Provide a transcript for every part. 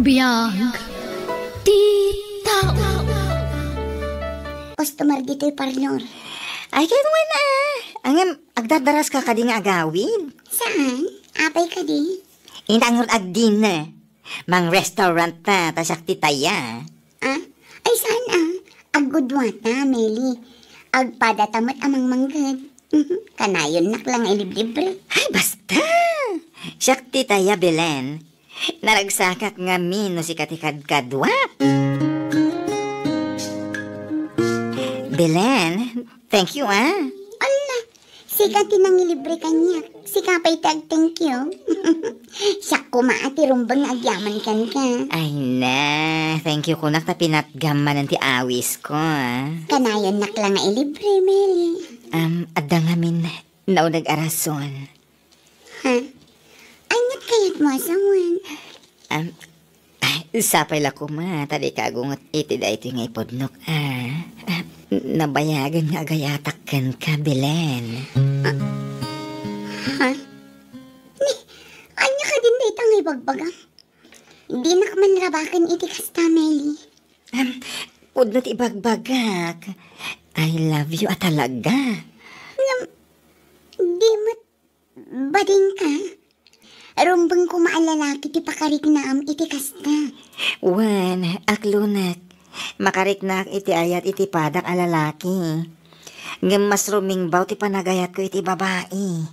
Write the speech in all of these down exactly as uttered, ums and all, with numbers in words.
Biag ti tao. Customer ditoy parlor. Ay, ket wen, ah. Ngem, agdardaraska kadi nga agawid? Saan? Apay kadi? Intangnod agdinner. Mang-restaurant ta, ta siak ti taya. Ah? Ay, saan, ah? Aggudua ta, Meli. Agpada ta met a mangmangged. Kanayonnak la nga iliblibre. Ay, basta! Siak ti taya, Belen. Naragsakak ngamin no sika ti kadkaduak. Belen, thank you, ah. Ala, sika ti nangilibre kaniak. Sika pay ti ag-thank you. Siak koma a ti rumbeng nga agyaman kenka. Ay na, thank you kunak ta pinatgam manen ti awisko, ah. Kanayonnak la nga ilibre, Meli. Um, adda ngamin nauneg a rason. Ha? Aniat kayatmo a sawen? Am, ay, sapay la koma, ta dika agunget iti daytoy nga ipudnok, ah. Ah, nabayagen nga agayatak kenka, Belen. Ah, ha? Ni, ania kadin dayta nga ibagbagam? Dinak man rabaken iti kasta, Meli. Am, pudno ti ibagbagak. I love you a talaga. Ngem, di met badingka? Rumbeng koma a lalaki ti pakariknaam iti kasta. Wen, aklonek. Makariknaak iti ayat iti padak a lalaki. Ngem mas rumingbaw ti panagayatko iti babai.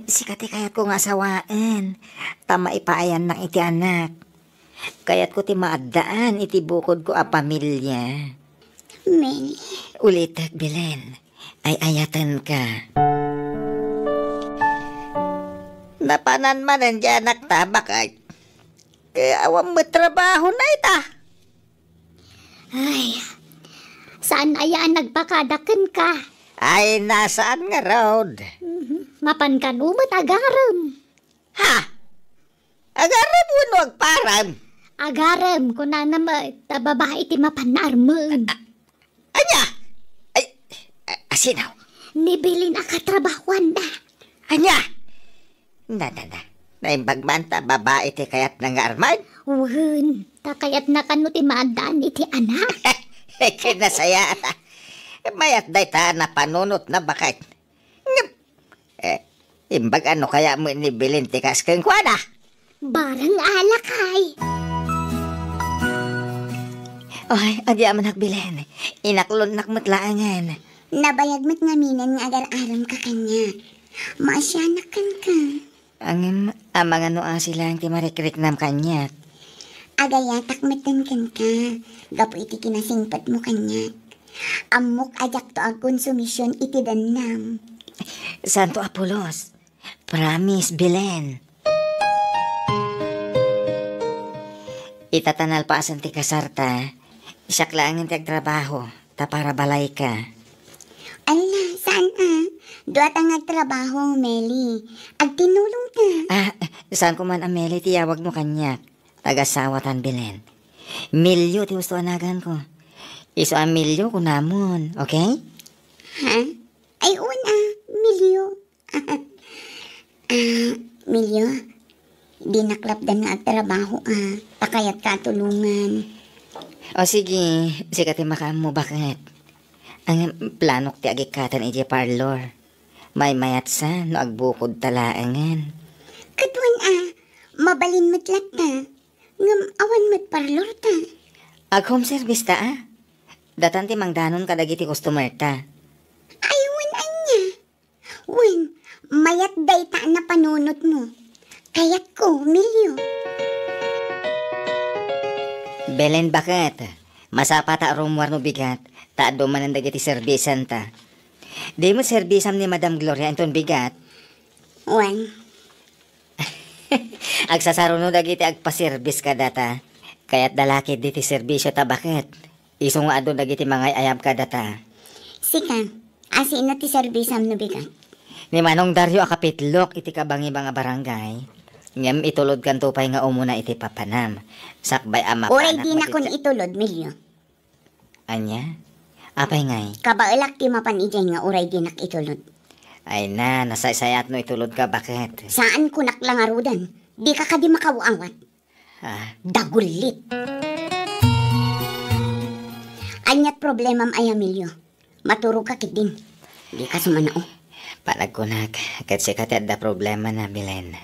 Sika ti kayatko nga asawaen, ta maipaayannak iti anak. Kayatko ti maaddaan iti bukodko a pamilia. Meli. Ulitek, Belen. Ay-ayatenka. Napanan manen diay anakta, baket. Ket awan met trabahona ita. Ay, saan aya a nagpakada kenka? Ay, na, saan ngarud? Mhm. Mapan kano met agarem. Ha? Agarem wenno agparem? Agarem, kunana met, ta babai ti mapan naarmen. Ania? Ay, a-, asino? Ni Belen a katrabahuanda. Ania? Na, na, na. Naimbag man ta babai ti kayatna nga armen? Wen, ta kayatna kano ti maaddaan iti anak. Kinasaya. Mayat dayta a napanunotna, baket. Ngem, eh, imbag ano kaya met ni Belen ti kas kenkuana? Barang alakay. Ay, agyamanak, Belen. Inaklonnak met laengen. Nabayag met ngaminen nga agar-aremka kaniak. Maasianak kenka. Ngem, amangan no asi laeng ti marikriknam kaniak. Agayatak metten kenka, gapu iti kinasingpetmo kaniak. Ammok a diakto agkonsumision iti dennam. Saanto a pulos. Promise, Belen. Ita ta nalpasen ti kasarta, siak laengen ti agtrabaho, ta para balayka. Ala, saan a? Dua ta nga agtrabaho, Meli. Agtinulongta. Ah, saan ko man a Meli ti yawagmo kaniak? Agasawatan, Belen. Milio ti husto a naganko. Isu a Milio kunamon, okay? Ha? Ay, wen a, Milio. Ah, Milio, dinak lapdan nga agtrabaho a, ta kayatka a tulongan. O sige, sika ti makaammo, baket. Ang planok ti agikkaten idiay parlor. Maymayatsa no agbukodta laengen. Ket wen a, mabalin met latta. Ngem awan met parlorta. Ag-home service ta a. Datan ti mangdanon kadagiti customerta. Ay, wen ania? Wen, mayat dayta a napanunotmo. Kayatko, Milio. Belen, baket. Masapa ta rummuar no bigat, ta adu manen dagiti serbisan ta. Di met serbisam ni Madam Gloria inton bigat. Wen. Agsasaruno dagiti agpaserbis kadata. Kayatda la ketdi ti serbisio ta baket. Isu nga adu dagiti mangay-ayab kadata. Sika, asino ti serbisam no bigat? Ni Manong Dario a kapitlok iti kabangibang a barangay. Ngem itulodkanto pay nga umuna iti papanam. Sakbay a mapanak. Uray dinakon itulod, Milio. Ania? Apay ngay? Kabaelak ti mapan idiay nga uray dinak itulod. Ay na, nasaysayat no itulodka, baket. Saan kunak la ngaruden. Dika kadi makaw-awat. Ah? Dagullit. Ania't problemam ay, Emilio? Maturogka ketdin. Dika sumanao. Panagkunak, ket sika ti adda problemana, Belen.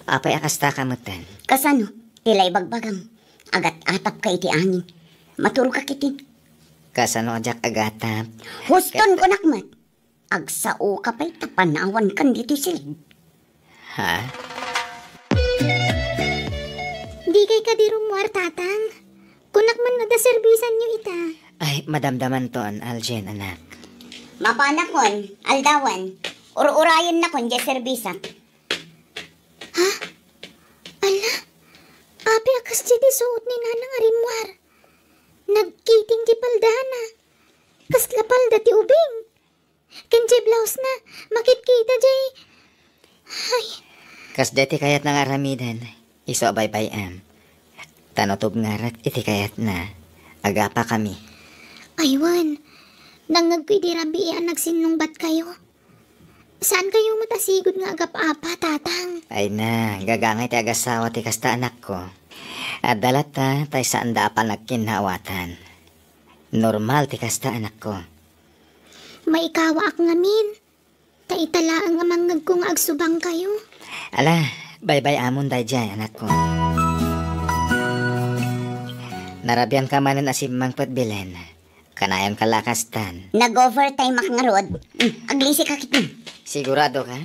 Apay a kastaka metten? Kasano? Ti la ibagbagam. Agat-atapka iti angin. Maturogka ketdin. Kasano a diak agatap? Huston, ket kunak met. Agsaoka pay ta panawankan ditoy siled. Ha? Dikay kadi rummuar, Tatang? Kunak man no adda serbisanyo ita. Ay, madamdamanton, Aljen, anak. Mapanakon, aldawan. Ur-urayennakon diay serbisak. Ha? Ala, apay a kasdiay ti suot ni Nanang a rimmuar? Nagkiting ti paldana. Kasla palda ti ubing. Ken diay blouse-na, makitkita diay. Ay. Kasdiay ti kayatna nga aramiden, isu a baybay-am. Ta no tubngarek iti kayatna, agapakami. Ay wen, nangngegko idi rabii a nagsinnungbatkayo. Saankayo met a sigud nga agap-apa, Tatang? Ay na, gagangay ti agasawa ti kasta, anakko. Adda latta, tay saanda a panagkinnaawatan. Normal ti kasta, anakko. Maikawaak ngamin. Ta ita laeng a mangngegko nga agsubangkayo. Ala, baybay-amon daydiay, anakko. Narabianka manen a simmangpet, Belen. Kanayonka la a kastan. Nag-overtime-ak ngarud. Hmm, aglisika ketdin. Siguradoka?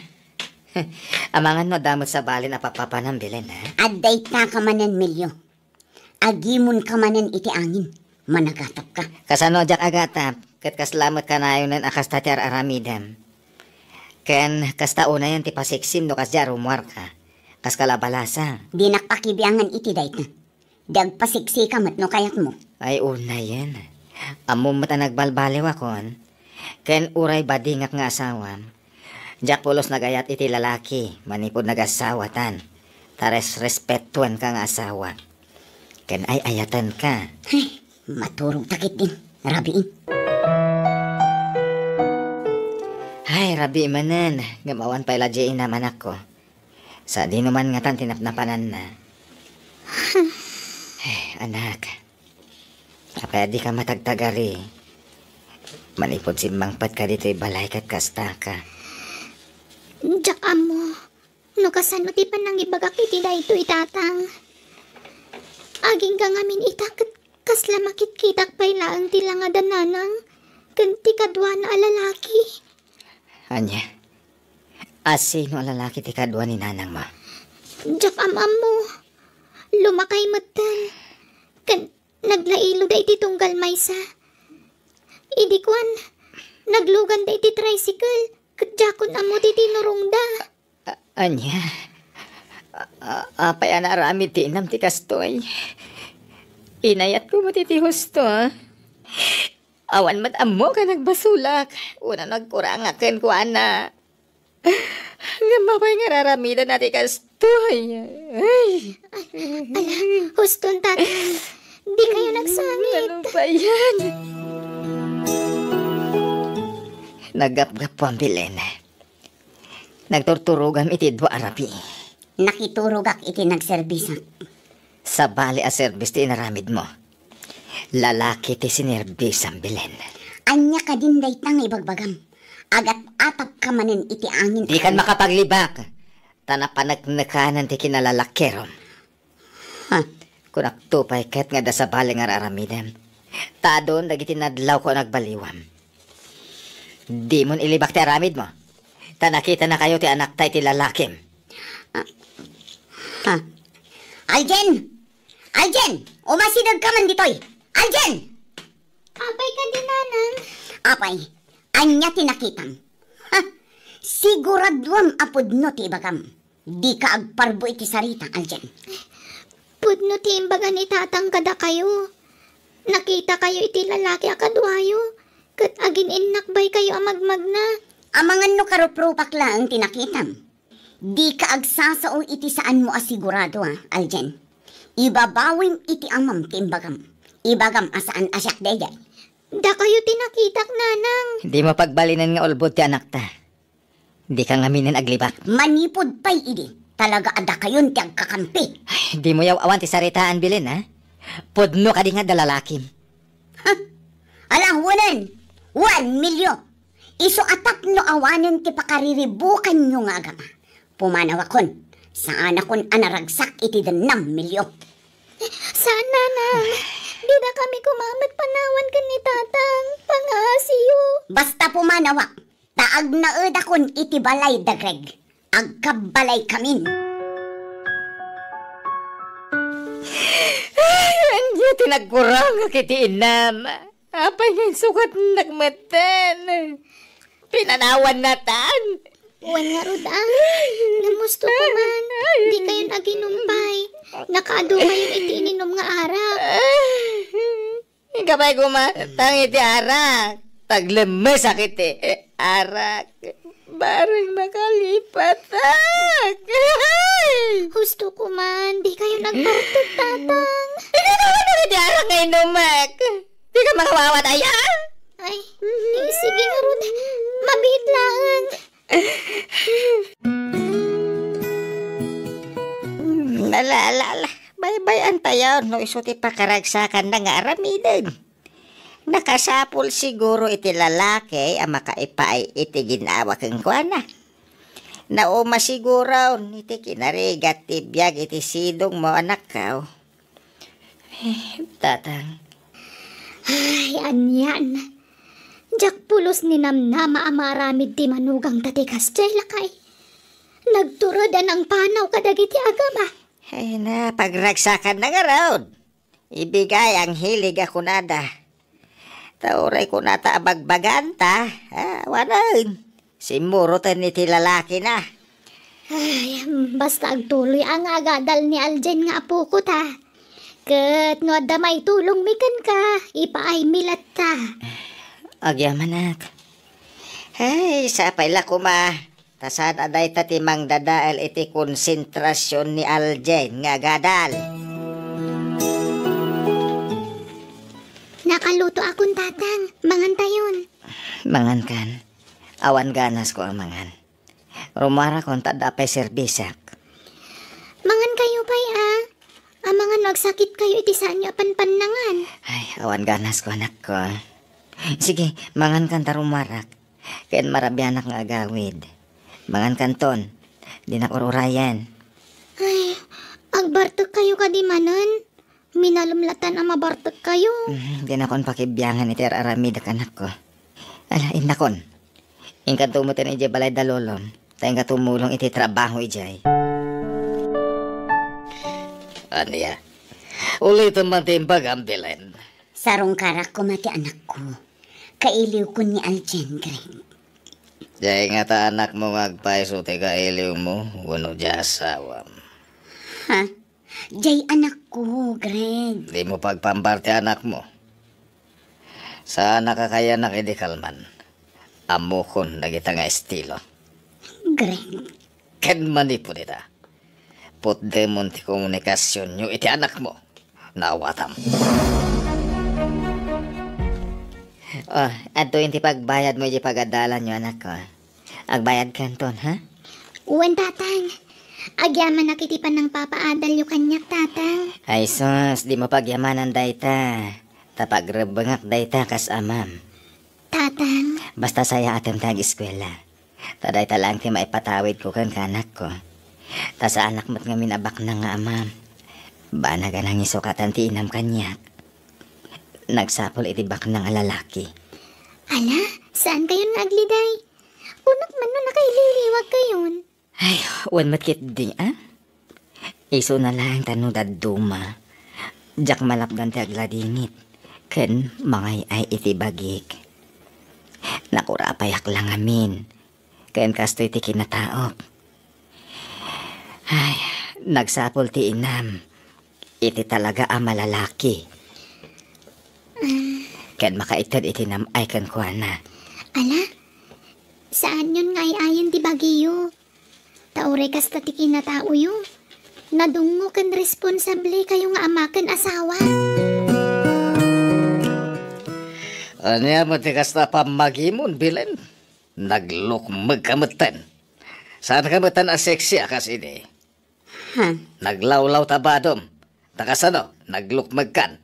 Amangan no adda met sabali a papapanam, Belen, ha? Adda itaka manen, Emilio. Agimonka manen iti angin, managatapka. Kasano a diak agatap, ket kasla met kanayonen a kasta ti ar-aramidem? Ken kasta unayen ti pasiksim no kasdiay a rummuarka. Kaska la a balasang. Dinak pakibiangan iti dayta. Di agpasiksika met no kayatmo. Ay, unayen. Ammom met a nagbalbaliwakon. Ken uray badingak nga asawam, diak pulos nagayat iti lalaki manipud nagasawatan, ta resrespetuenka nga asawa. Ken ay-ayatenka. Ay, maturogta ketdin, rabii. Ay, rabii manen, ngem awan pay la diay inam, anakko. Sadino man ngatan ti napnapananna. Ay, anak, apay a dika matagtagari? Manipud simmangpetka ditoy balay ket kastaka. Diak ammo no kasano ti panangibagak iti daytoy, Tatang. Agingga ngamin ita ket kasla makitkitak pay laeng ti langad a nanang ken ti kaduana a lalaki. Ania? A sino a lalaki ti kadua ni nanangmo? Diak am-ammo. Lumakay metten. Ken naglailoda iti tunggal maysa. Idi kuan, nagluganda iti tricycle, ket diakon ammo ti tinurongda. A-, ania? A-, a-, apay a naaramid ti inam ti kastoy? Inayatko met iti husto, a? Awan met ammo nga nagbasolak, wenno nagkurangak kenkuana. Ngem apay nga ar-aramidna ti kastoy? Ay! Ala, huston, Tatang. Dikayo nagsangit. Ano ba yan? Naggapgappuan, Belen. Nagturturogam iti dua a rabii. Nakiturogak iti nagserbisak. Sabali a serbis ti inaramidmo. Lalaki ti sinerbisam, Belen. Ania kadin dayta nga ibagbagam? Agat-atapka manen iti angin. Dikan makapaglibak, ta napaneknekanan ti kinalalakirom. Ha? Kunakto pay ket nga adda sabali nga ar-aramidem. Ta adun dagiti nadlawko a nagbaliwam. Dimon ilibak ti aramidmo. Ta nakitanakayo ti anakta iti lalakim. Ah, ha? Aljen! Aljen! Umasidegka man ditoy! Aljen! Apay kadi, Nanang? Apay, ania ti nakitam? Ha? Siguraduam a pudno ti ibagam. Dika agparbo iti sarita, Aljen. Pudno ti imbaga ni Tatang kadakayo. Nakitakayo iti lalaki a kaduayo, ket agin-innakbaykayo a magmagna. Amangan no karuprupak laeng ti nakitam. Dika agsasao iti saanmo a sigurado, a, Aljen. Ibabawim iti amam ti imbagam. Ibagam a saan a siak daydiay. Dakayo ti nakitak, Nanang. Dimo pagbalinen nga ulbod ti anakta. Dika ngaminen aglibak. Manipud pay idi, talaga a dakayon ti agkakampi. Ay, dimo yaw-awan ti saritaan, Belen, ha? Pudno kadi nga adda lalakim. Ha? Ala, wenen, one million. Isu a tapno awanen ti pakariribukanyo nga agama. Pumanawakon, saanakon a naragsak iti dennam, Milio. Saan, Nanang. Dida kami kumamet panawan ken ni Tatang. Pangaasiyo. Basta pumanawak, ta agnaedakon iti balay da Greg. Agkabbalaykamin. Ay, ania ti nagkurangak iti inam? Apay nga insukat nagmetten? Pinanawan natan. Wen ngarud, ah. Namusto ko man. Di kayon aginumpay. Nakaadu kayon iti ininum nga arak. Ay, inkapay kumatang iti arak. Taglemmesak iti arak. Bareng makalipatak. Husto ko man, di kayon agbartek, Tatang. Iti arak nga inumek. Di ka mangawawat aya? Ay, eh, sige ngarud. Mabiit laeng. Ala, ala, ala. Baybay-antayo no isu ti pakaragsakanna nga aramiden. Nakasapul siguro iti lalaki a makaipaay iti ginawa kenkuana. Nauma siguro iti kinarigat ti biag iti sidongmo, anakko. Eh, Tatang. Ay, anian. Diak pulos ni namnama a maaramid ti manugangta ti kasdiay, lakay. Nagtured a nangpanaw kadagiti agama. Ay na, pagragsakanna ngarud. Ibigay ang hilig a kunada. Ta uray kunata a bagbaganta, ah, awanen. Simmuroten iti lalakina. Ay, basta agtuloy a nga agadal ni Aljen nga apoko ta. Ket no adda maitulongmi kenka, ipaaymi latta. Agyamanak. Ay, sapay la koma. Ta saan a dayta ti mangdadael iti konsentrasion ni Aljen nga agadal. Nakalutoakon, Tatang. Mangantayon. Mangankan. Awan ganasko a mangan. Rumarakon ta adda pay serbisak. Mangankayo pay, a. Amangan no agsakitkayo iti saanyo a panpannangan. Ay, awan ganasko, anakko. Sige, mangankan ta rumarak. Ken marabianak nga agawid. Mangankanton. Dinak ur-urayen. Ay, agbartekkayo kadi manen? Minalem latan a mabartekkayo. Mhm, dinakon pakibiangan iti ar-aramidek, anakko. Ala, innakon. Inkanto metten idiay balay da lolom. Ta inka tumulong iti trabaho idiay. Ania? Ulitem man ti imbagam, Belen. Sarungkarak koma ti anakko. Kailiwkon ni Aljen, Greg. Diay ngata anakmo nga agpayso ti kailiwmo wenno diay asawam? Ha? Diay anakko, Greg. Dimo pagpambar ti anakmo. Saanak a kayanak idi kalman. Ammokon dagita nga estilo. Greg. Ken manipud ita, putdemon ti komunikasionyo iti anakmo. Naawatam. Oh, adtoyen ti pagbayadmo iti pagadalanyo, anakko. Agbayadkanton, ha? Wen, Tatang. Agyamanak iti panangpapaadalyo kaniak, Tatang. Ay sus, dimo pagyamanan dayta. Ta pagrebbengak dayta kas amam. Tatang. Basta sayaatem ti ageskuela. Ta dayta laeng ti maipatawidko kenka, anakko. Ta saanak met ngamin a baknang nga amam. Banag a nangisukatan ti inam kaniak. Nagsapul iti baknang a lalaki. Ala, saankayon nga agliday? Kunok man no nakaililiwagkayon. Ay, wen met ketdi, a? Isuna laeng ta no dadduma, diak malapdan ti agladingit ken mangay-ay iti bagik. Nakurapayak la ngamin, ken kastoy ti kinataok. Ay, nagsapul ti inam iti talaga a malalaki. Ken makaited iti nam-ay kenkuana. Ala, saanyon nga ay-ayen ti bagiyo. Ta uray kasta ti kinataoyo, nadungngo ken responsable kayo nga ama ken asawa. Ania met ti kasta pammagimon, Belen? Naglukmeg ka metten. Saan ka metten a sexy a kas idi. Ha? Naglawlaw ta badom. Ta kasano, naglukmegkan.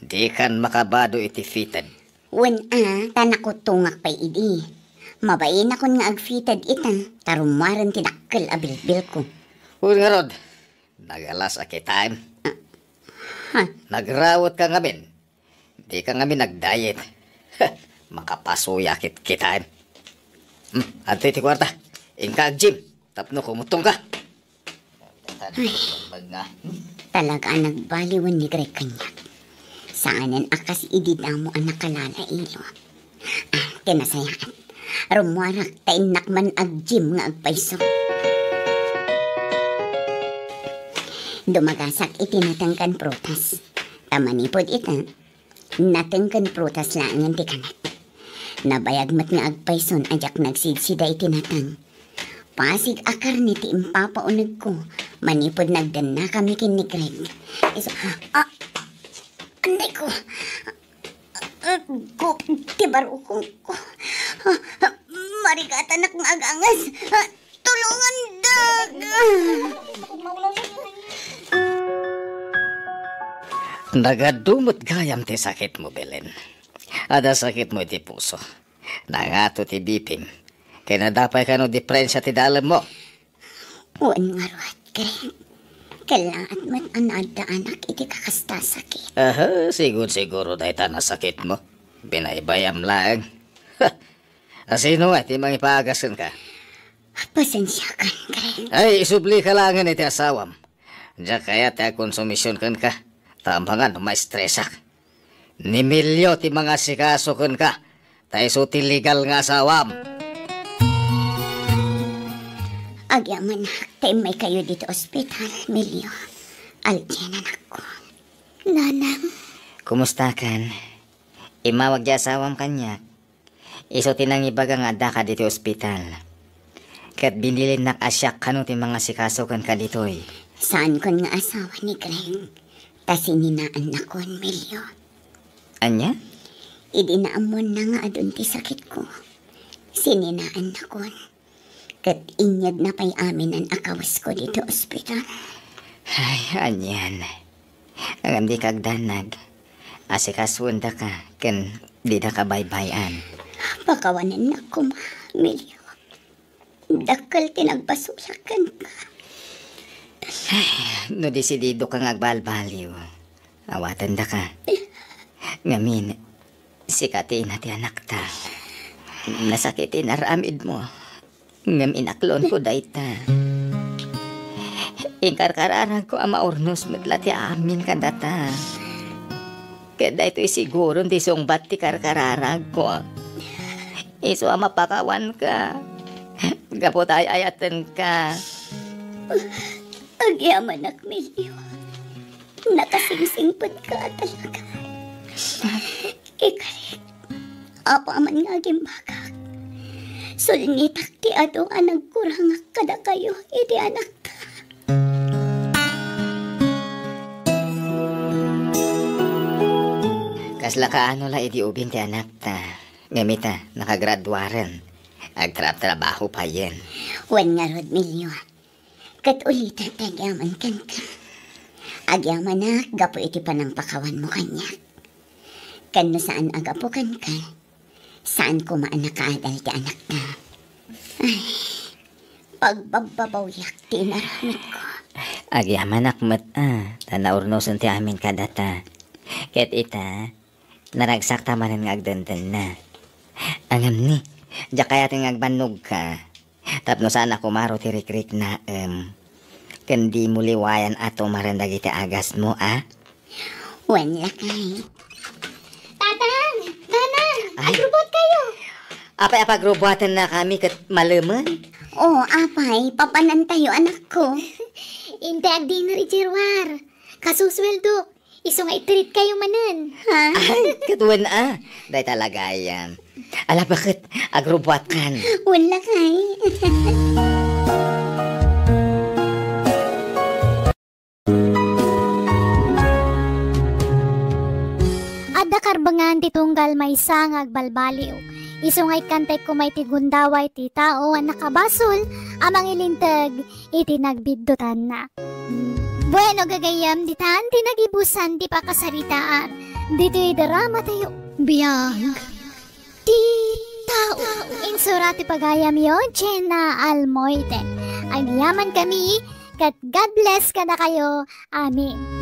Dikan makabado iti fitted. Wen a, ta nakutungak pay idi. Mabainakon nga agfitted ita, ta rummuaren ti dakkel a bilbilko. Wen ngarud, nagalas a kitaem. Ha? Nagrawetka ngamin. Dika ngamin nagdiet. Makapasuyak ket kitaem. Hmm, adtoy ti kuarta. Inka ag-gym. Tapno kumutongka. Ay, talaga a nagbaliwen ni Greg kaniak. Saanen a kas idi damo a nakalalailo. Ah, ti nasayaat. Rummuarak ta innak man ag-gym nga agpayso. Dumagasak iti natengken prutas. Ta manipud ita, natengken prutas laengen ti kanak. Nabayag met nga agpayson a diak nagsidsida iti nateng. Pasig a karne ti impapaunegko manipud nagdennakami ken ni Greg. Isu, ah, anay ko. Aggo ti barukongko. Marigatanak nga agangas. Tulongandak! Nagadu met gayam ti sakitmo, Belen. Adda sakitmo iti puso. Nangato ti B P-m. Ken adda pay kano diperensia ti dalemmo. Wen ngarud, Greg. Kellaat met a naaddaanak iti kakasta a sakit. Aha, sigur-siguro dayta nasakitmo. Binaybayam laeng. Asino nga ti mangipaagas kenka? Pasensiakan, Greg. Ay, isublika laengen iti asawam. Diak kayat ti agkonsumision kenka. Ta amangan no maestresak. Ni Melio ti mangasikaso kenka. Ta isu ti legal nga asawam. Agyamanak ta immaykayo ditoy ospital, Melio. Aljen, anakko. Nanang. Kumustakan? Immawag ti asawam kaniak. Isu ti nangibaga nga addaka ditoy ospital. Ket binilinnak a siak kano ti mangasikaso kenka ditoy. Saankon nga asawa ni Greg, ta sininaannakon, Melio. Ania? Idi naammoanna nga adun ti sakitko, sininaannakon. Ket inyegna pay aminen a kawesko ditoy ospital. Ay, anian. Ngem dika agdanag. Asikasuendaka ken didaka baybay-an. Pakawanennak koma, Melio. Dakkel ti nagbasolak kenka. Ay, no desididoka nga agbalbaliw, awatendaka. Ngamin, sika ti ina ti anakta. Nasakit ti inaramidmo. Ngem inaklonko dayta. Inkarkararagko a maurnos met la ti amin kadata. Ket daytoy siguron ti sungbat ti karkararagko. Isu a mapakawanka. Gapu ta ay-ayatenka. Agyamanak, Melio. Nakasingsingpetko a talaga. Ikarik, apaman nga agimbagak, sulnitak ti adu a nagkurangak kadakayo iti anakta. Kasla kaano la idi ubing ti anakta, ngem ita, nakagraduaren. Agtrabtrabaho payen. Wen ngarud, Melio. Ket ulitek ti agyaman kenka. Agyamanak gapu iti panangpakawanmo kaniak. Ken no saan a gapu kenka, saan koma a nakaadal ti anakta. Ay, pagbabbabawiak ti inaramidko. Agyamanak met a, ta naurnosen ti amin kadata. Ket ita, naragsakta manen nga agdendenna. Ngem ni, diak kayaten nga agbannogka. Tapno saan a kumaro ti rikriknaem. Ken dimo liwayan a tumaren dagiti agasmo, a? Wen, lakay. Tatang! Nanang! Ay. Agrubot kayo! Apay a pagrubuatennakami ket malemen? O, apay, papanantayo, anakko. Intay agdinner idiay ruar. Kasusweldok. Isu nga itreat kayo manen. Ha? Ay, ket wen a. Dayta la gayam. Ala, baket, agrubuatkan. Wen, lakay. Adda karbengan ti tunggal maysa nga agbalbaliw. Isu nga ikkantek koma iti gundaway ti tao a nakabasol a mangilinteg iti nagbiddutanna. Bueno, gagayyem, ditan ti nagibusan ti pakasaritaan ditoy drama tayo. Biag ti tao. Insura ti pagayamyo, Jenna Almoite. Agyaman kami, ket God bless kadakayo. Amen.